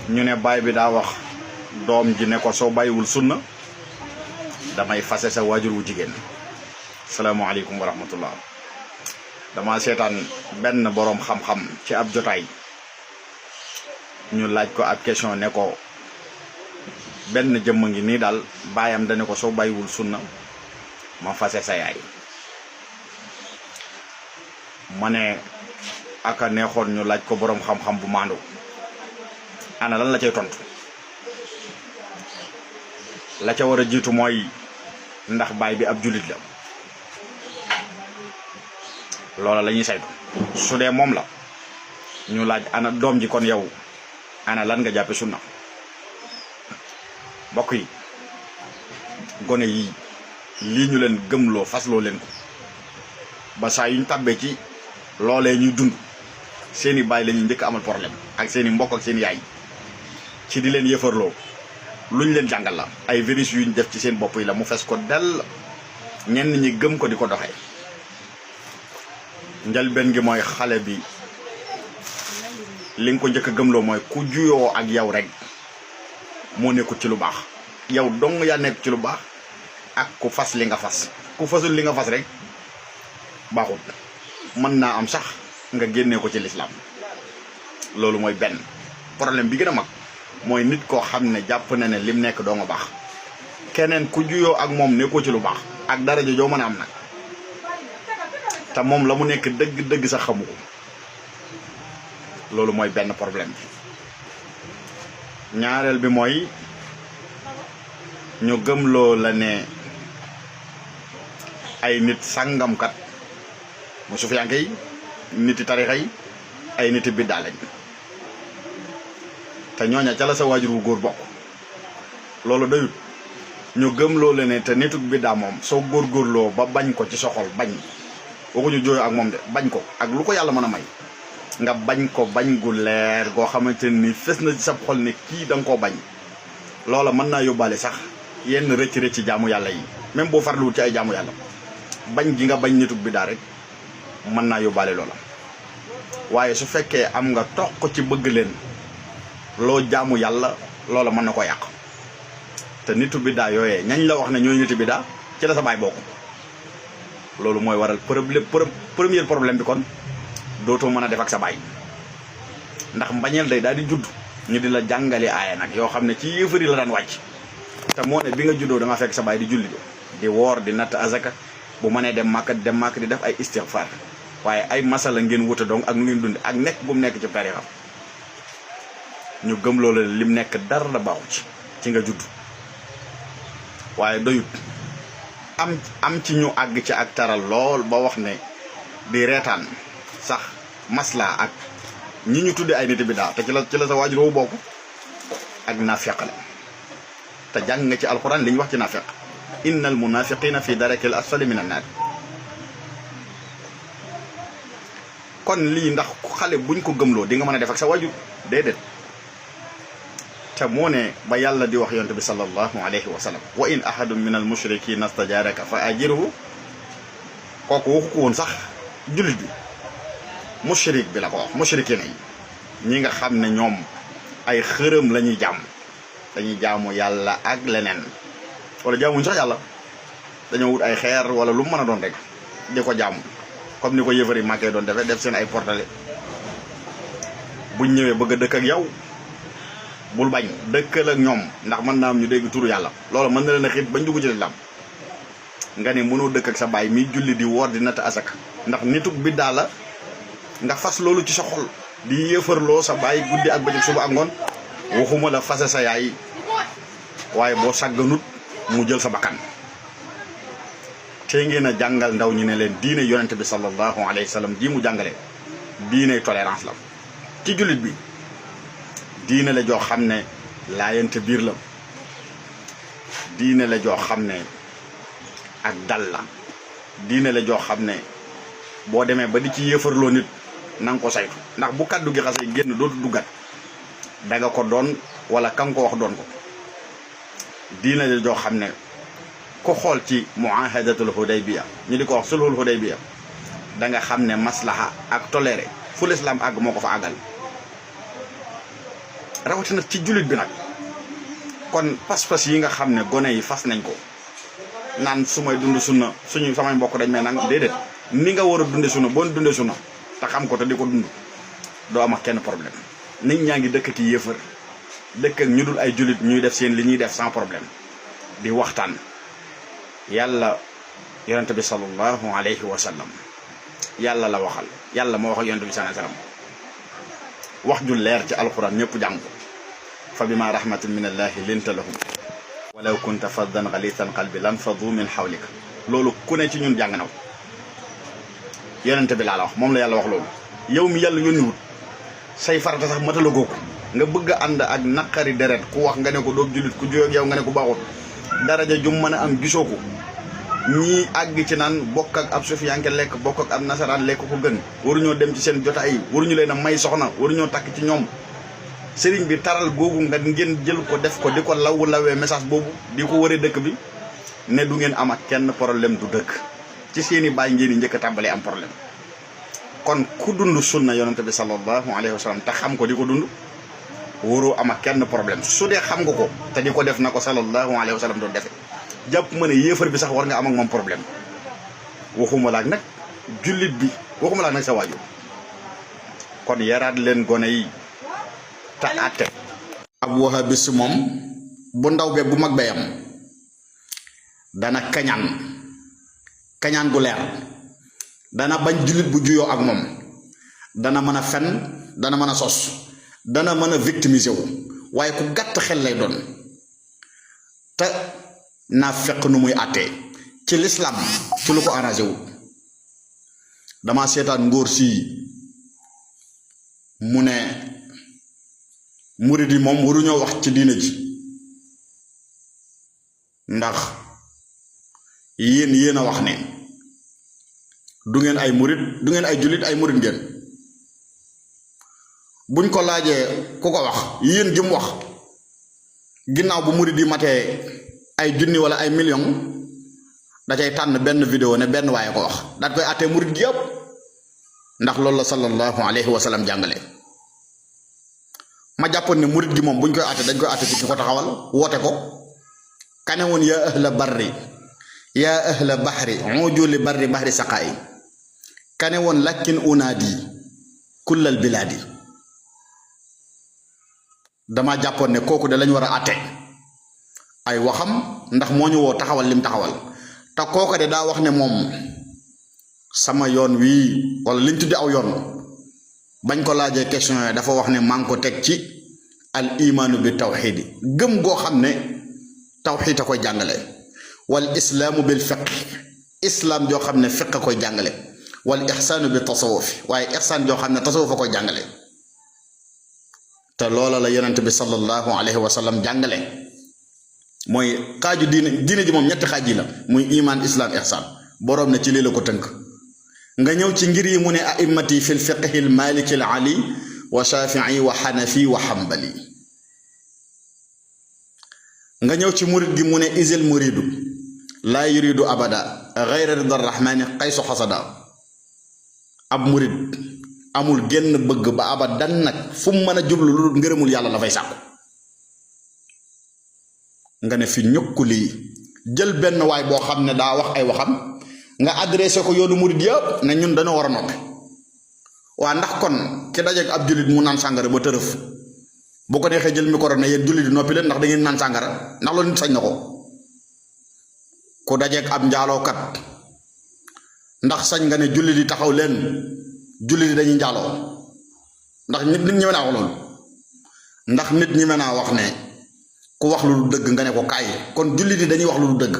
ñu ne baay bi daa wax doom ji ne ko soo bàyyiwul sunna damay fase sa waajur wu jigéen. salaamaaleykum wa rahmatullah. dama seetaan benn boroom xam-xam ci ab jotaay ñu laaj ko ab question ne ko benn jëmm ngi nii daal baayam dane ko soo bàyyiwul sunna ma fase sa yaay. ma ne aka neexoon ñu laaj ko boroom xam-xam bu maandu ana lan la cay tontu. la ca war a jiitu mooy ndax baay bi ab jullit la loola la ñuy saytu. su dee moom la ñu laaj ana doom ji kon yow ana lan nga jàppe sunna. mbokk yi gone yi lii ñu leen gëmloo fasloo leen ko ba saa yuñ tàbbee ci loolee ñuy dund seeni baay la ñuy njëkk amal problème ak seeni mbokk ak seeni yaay ci di leen yëfarloo luñ leen jàngal la ay virus yuñ def ci seen bopp yi la mu fes ko dell ñenn ñi gëm ko di ko doxee. njëlbeen gi mooy xale bi li nga ko njëkk a gëmloo mooy ku juyoo ak yow rek moo nekkul ci lu baax yow dong yaa nekk ci lu baax ak ku fas li nga fas. ku fasul li nga fas rek baaxul mën naa am sax nga génnee ko ci lislaam. loolu mooy benn problème bi gën a mag mooy nit koo xam ne jàpp na ne lim nekk doo nga baax keneen ku juyoo ak moom nekkoo ci lu baax ak daraja joo mën a am nag te moom la mu nekk dëgg-dëgg sax xamu ko. loolu mooy benn problème bi. ñaareel bi mooy ñu gëmloo la ne ay nit sàngamkat mu sufiyanke yi niti tarixa yi ay niti biddaa lañ te ñooña ca la sa waajur wu góor bokk. loolu doyut ñu gëmloo la ne te nituk biddaa moom soo góorgóorloo ba bañ ko ci soxol bañ waxuñu jooyo ak moom de bañ ko ak lu ko yàlla mën a may nga bañ ko bañ gu leer goo xamante ni fes na ci sa xol ne kii da nga koo bañ. loola mën naa yóbbaale sax yenn rëcc jaamu yàlla yi même boo farluwul ci ay jaamu yàlla bañ gi nga bañ nitug bi daa rek mën naa yóbbaale loola. waaye su fekkee am nga toq ko ci bëgg leen loo jaamu yàlla loola mën na ko yàq te nitu bi daa yooyee ñañ la wax ne ñooy nitu bi daa ci la sa baay bokk. loolu mooy waral premier problème bi kon dootoo mën a def ak sa baay ndax mbañeel day daal di judd ñu di la jàngale aaya nag yoo xam ne ci yëfari la daan wàcc te moo ne bi nga juddoo da nga fekk sa baay di julli di woor di natt azaka bu mënee dem màkk di def ay istighfar waaye ay masala ngeen wuta donc ak nu ngeen dund ak nekk bu mu nekk ci tarixa ñu gëm loolu lim nekk dara da baaxu ci nga judd. waaye doyut am ci ñu àgg ci ak taral lool ba wax ne di reetaan sax masla ak ñi ñu tudde ay nit bi daa te ci la sa waajur woowu bokk ak naafeq la te jàng nga ci alxuraan li ñu wax ci naafeq innal munafiqina fi darakil asfali minan naar. kon lii ndax xale buñ ko gëmloo di nga mën a def ak sa waajur déedéet te moo ne ba yàlla di wax yonent bi sallallahu alayhi wa sallam wa in ahadun min al mushrikina stajaraka fa ajirhu kooku waxu ko woon sax jullit bi mushrik bi la ko wax mushrikina yi ñi nga xam ne ñoom ay xërëm la ñuy jàmm dañuy jaamu yàlla ak leneen wala jaamuñ sax yàlla dañoo wut ay xeer wala lu mu mën a doon rek di ko jaamu comme ni ko yëfari màkkee doon defee def seen ay portale buñ ñëwee bëgg a dëkk ak yow bul bañ dëkkal ak ñoom ndax mën naa am ñu dégg turu yàlla loolu mën na leen a xiit bañ dugg ci lislaam nga ne mënoo dëkk ak sa baay mi julli di woor di natt asaka ndax nituk biddaa la nga fas loolu ci sa xol di yëfarloo sa baay guddi ak bëccëg suba ak ngoon waxuma la fase sa yaay waaye boo sàgganut mu jël sa bakkan. te ngeen a jàngal ndaw ñi ne leen diine yonent bi sallallahu alayhi wa sallam ji mu jàngale diine tolérance la ci jullit bi. diine la joo xam ne laayante biir la diine la joo xam ne ak dal la diine la joo xam ne boo demee ba di ci yëfarloo nit na nga ko saytu ndax bu kaddu gi xasee génn dootu duggat danga ko doon wala kan ko wax doon ko. diine la joo xam ne ku xool ci muahadatul hudaybiya ñu di ko wax sulhul hudaybiya da nga xam ne maslaha ak toléré fu lislaam àgg moo ko fa àggal. rawatina ci jullit bi nag. kon pas-pas yi nga xam ne gone yi fas nañ ko naan su may dund sunna samay mbokk dañ may nang déedéet ni nga war a dunde sunna boo dunde sunna te xam ko te di ko dund doo am ak kenn problème. nit ñaa ngi dëkk ci yéefar dëkk ak ñu dul ay jullit ñuy def seen li ñuy def sans problème di waxtaan. yàlla yonent bi sallallahu alayhi wa sallam yàlla la waxal yàlla moo wax ak yonent bi sallallahu alayhi wa sallam wax ju leer ci alquran ñëpp jàng ko fa bima rahmatin min allahi linta lahum walaw kunta faddan ghalithal qalbi lan faddu min hawlika loolu ku ne ci ñun jàng na ko yonent bi laa la wax moom la yàlla wax loolu. yow mi yàlla yónni wut say farata sax matala googu nga bëgg a ànd ak naqari deret ku wax nga ne ko doob jullit ku jóg ak yow nga ne ko baaxul daraja jum mën a am gisoo ko ñii àgg ci naan bokk ak ab sufiyanke lekk bokk ak ab nasaraan lekk ko gën waruñoo dem ci seen jotaay waruñu leen a may soxna waruñoo takk ci ñoom. sëriñ bi taral googu nga ngeen jël ko def ko di ko lawee message boobu di ko wëree dëkk bi ne du ngeen am ak kenn problème du dëkk ci seeni baay ngeen di njëkk a tàmbalee am problème. kon ku dund sunna yonente bi sallallahu alayhi wa sallam te xam ko di ko dund waroo am ak kenn problème su dee xam nga ko te di ko def na ko sallallahu alayhi wa sallam doon defe jàpp ma ne yéefar bi sax war nga am ak moom problème waxuma laak nag jullit bi waxuma laak nag sa waajur. kon yaraat leen gone yi te àtte. ab wahabis moom bu ndaw be bu mag beyam dana kañaan gu leer dana bañ jullit bu juyoo ak moom dana mën a fen dana mën a sos dana mën a victimiser wu waaye ku gàtt xel lay doon te naa fekk nu muy àttee ci lislaam ci lu ko arrangé wu. dama seetaan ngóor si mu ne murid yi moom waruñoo wax ci diine ji ndax yéen a wax ne du ngeen ay murid du ngeen ay jullit ay murid ngeen. buñ ko laajee ku ko wax yéen jëm wax ginnaaw bu murid yi matee ay junni wala ay million da cay tànn benn vidéo ne benn waaye ko wax daat koy àttee murid gi yëpp ndax loolu la sallallahu alayhi wa sallam jàngale. ma jàppoon ne murid gi moom buñ koy àtte dañ koy àtte ci ki ko taxawal woote ko kane woon yaa ahla barri yaa ahla bahri ujuli barri bahri saqaayi kane woon lakin unaadi kullal bilaadi. dama jàppoon ne kooku de lañ war a àtte ay waxam ndax moo ñu woo taxawal lim taxawal te kooku de daa wax ne moom sama yoon wii wala liñ tuddi aw yoon bañ ko laajee question yooyu dafa wax ne maa ngi ko teg ci al imaanu bi tawxiidi gëm goo xam ne tawxiid a koy jàngale wal islaamu bil fiq islaam joo xam ne fiq a koy jàngale wal ixsaanu bi tasawuf waaye ixsaan joo xam ne tasawuf a koy jàngale. te loola la yonent bi sallallahu alayhi wa sallam jàngale mooy xaaju diine ji moom ñetti xaaj yi la muy iman islam ihsan boroom ne ci lii la ko tënk. nga ñëw ci ngir yi mu ne a'immati fil fiqhi al maliki al ali wa shafii wa xanafi wa xambali. nga ñëw ci murid gi mu ne isil muridu laa yuridu abada gayra rida rahmani xaysu xasada. ab murid amul genn bëgg ba abadan nag fu mu mën a jublu lu ngërëmul yàlla la fay sàkku. nga ne fi ñukku lii jël benn waay boo xam ne daa wax ay waxam nga adressé ko yoonu murid yëpp ne ñun dañoo war a noppi. waa ndax kon ki dajeeg ab jullit mu naan sàngara ba tërëf bu ko neexee jël micro ne yéen jullit di noppi leen ndax da ngeen naan sàngara ndax loolu nit sañ na ko. ku dajeeg ab njaalookat ndax sañ nga ne jullit yi taxaw leen jullit yi dañuy njaaloo ndax nit ñi mën a wax loolu ndax nit ñi mën a wax ne ku wax lu dëgg nga ne ko kaay kon jullit yi dañuy wax lu dëgg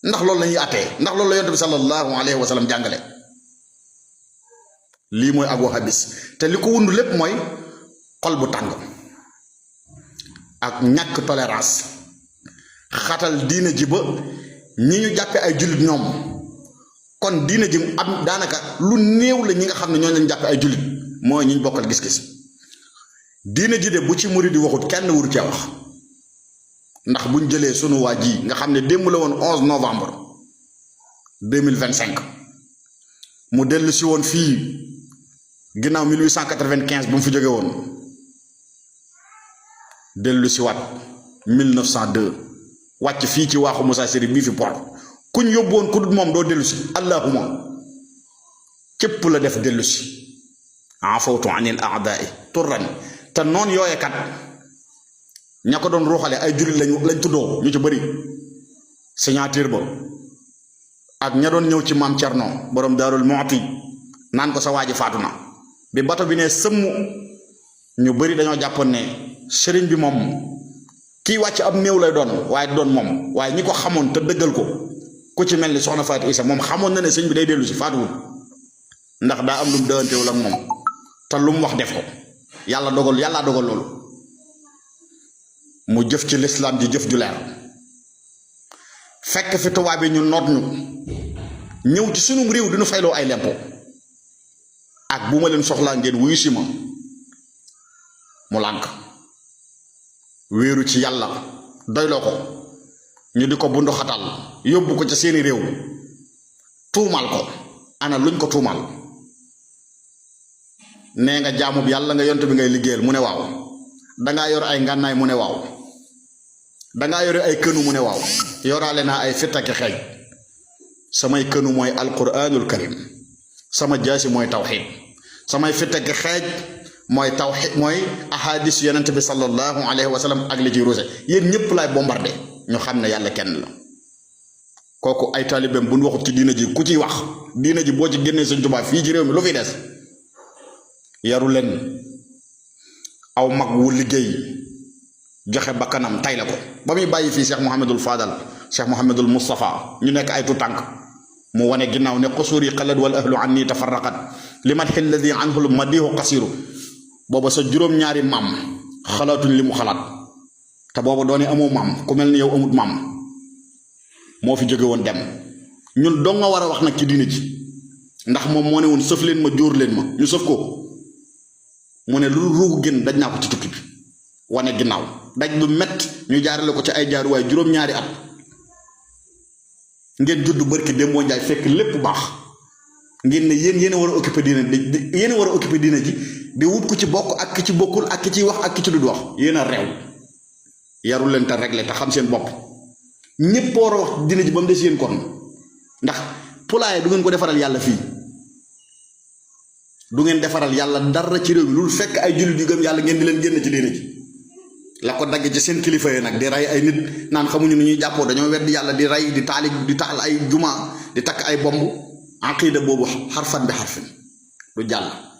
ndax loolu la ñuy àttee ndax loolu la yonent bi sallallahu alayhi wa sallam jàngale. lii mooy ak wahabis te li ko wund lépp mooy xol bu tàng ak ñàkk tolérance xatal diine ji ba ñi ñu jàppe ay jullit ñoom kon diine ji am daanaka lu néew la ñi nga xam ne ñoo leen jàppe ay jullit mooy ñi ñu bokkal gis-gis. diine ji de bu ci murid di waxut kenn wuru cee wax ndax buñ jëlee sunu waa ji nga xam ne démb la woon 11 novembre 2025 mu dellu si woon fii ginnaaw 1895 bu mu fi jóge woon dellu si waat 1902 wàcc fii ci waaxu Moussa Seri bii fi port kuñ yóbboon ku dul moom doo dellu si allahuma cëpp la def dellu si afawtu anil aadaai turran te noon yooye kat ña ko doon ruuxale ay jullit lañ tuddoo ñu ci bëri signature ba ak ña doon ñëw ci maam Cerno borom Daarul Muxti naan ko sa waaji faatu na bi bato bi ne sëmm ñu bëri dañoo jàppoon ne sëriñ bi moom kii wàcc ab néew lay doon waaye du doon moom waaye ñi ko xamoon te dëggal ko ku ci mel ni soxna Fatou Issa moom xamoon na ne sëñ bi day dellu si faatuwul ndax daa am lu mu dëwantewul ak moom te lu mu wax def ko yàllaa dogal loolu mu jëf ci lislaam ji jëf ju leer fekk fi tubaab yi ñu noot ñu ñëw ci sunum réew dinu fayloo ay lempo ak bu ma leen soxlaa ngeen wuyu si ma mu lànk wéeru ci yàlla doyloo ko ñu di ko bundu xatal yóbbu ko ca seeni réew tuumal ko ana luñ ko tuumal nee nga jaamub yàlla nga yont bi ngay liggéeyal mu ne waaw dangaa yor ay ngànnaay mu ne waaw dangaa yore ay kënu mu ne waaw yoraale naa ay fittaki xeej samay kënu mooy alquranul karim sama jaasi mooy tawxid samay fittaki xeej mooy tawxid mooy ahadis yonent bi sallallahu alayhi wa sallam ak li ci ruuse yéen ñëpp laay bombardé ñu xam ne yàlla kenn la kooku ay taalibeem bu ñu waxut ci diina ji ku ciy wax diina ji boo ci génnee Sëñ Tuubaa fii ci réew mi lu fi des yaru leen aw mag wu liggéey joxe bakkanam tay la ko ba muy bàyyi fii Cheikh Mouhamadul Fadal Cheikh Mouhamadul Moustapha ñu nekk ay tutànk mu wane ginnaaw ne xusuuri xalat wal ahlu anni tafarraqat li mat xilladi anhul madihu qasiru booba sa juróom-ñaari maam xalaatuñ li mu xalaat te booba doone amoo maam ku mel ni yow amut maam moo fi jóge woon dem ñun dong nga war a wax nag ci diine ji ndax moom moo ne woon sëf leen ma jóor leen ma ñu sëf ko mu ne lu ruugu génn daj naa ko ci tukki bi wane ginnaaw daj lu mett ñu jaarale ko ci ay jaaruwaay juróom-ñaari at ngeen judd barki Demba Njaay fekk lépp baax ngeen ne yéen a war a occupé diina yéen a war a occupé diina ji di wut ku ci bokk ak ki ci bokkul ak ki ciy wax ak ki ci du wax yéen a réew yarul leen te réglé te xam seen bopp ñépp war a wax diina ji ba mu des yéen kon ndax poulailler du ngeen ko defaral yàlla fii du ngeen defaral yàlla dara ci réew mi loolu fekk ay jullit yu gëm yàlla ngeen di leen génn ci diina ji la ko dagg ci seen kilifa yi nag di rey ay nit naan xamuñu nu ñuy jàppoo dañoo weddi yàlla di rey di taal ay juma di takk ay bomb aqida boobu xarfan bi xarfin du jàll